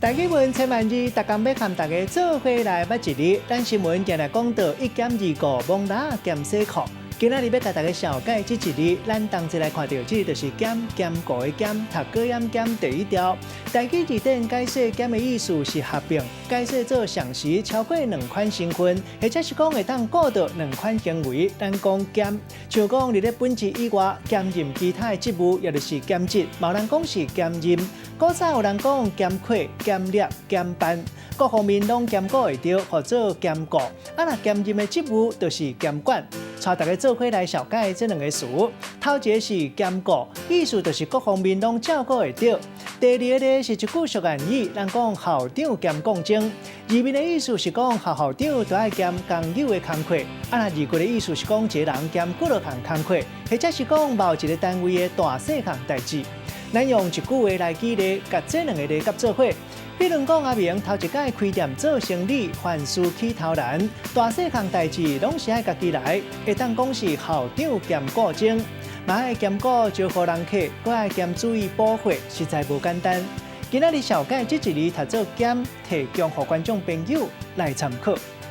台語文千萬字，逐工欲和大家做伙來捌一字。咱新聞定定講到一兼二顧，摸籃兼洗褲。今仔日欲共大家紹介這一字，咱同齊來看著，這就是兼兼顧的兼，讀高音兼第一調。台語字典解釋兼的意思是合併，解釋做同時超過兩款身份，或者是講會當顧著兩款行為。咱講兼，像講佇咧本職以外兼任其他的職務，也就是兼職，嘛有人講是兼任。古早有人講兼課、兼業、兼辦，各方面攏兼顧會著，號做兼顧。啊，若兼任的職務就是兼管。帶大家做伙來紹介這兩个詞。頭一个是兼顧，意思就是各方面攏照顧會著。第二个咧是一句俗諺語，人講校長兼摃鐘。字面的意思是講學校長都愛兼工友的工課。啊，若字句的意思是講一个人兼幾落項工課，或者是講某一个單位的大細項代誌。咱用一句話來舉例，共這兩个字合做伙。比如講，阿明頭一擺開店做生理，凡事起頭難，大細項代誌攏是愛家己來，會當講是校長兼摃鐘，嘛愛兼顧招呼人客，閣愛兼注意補貨，實在無簡單。今仔日紹介這一字讀做兼，提供予觀眾朋友來參考。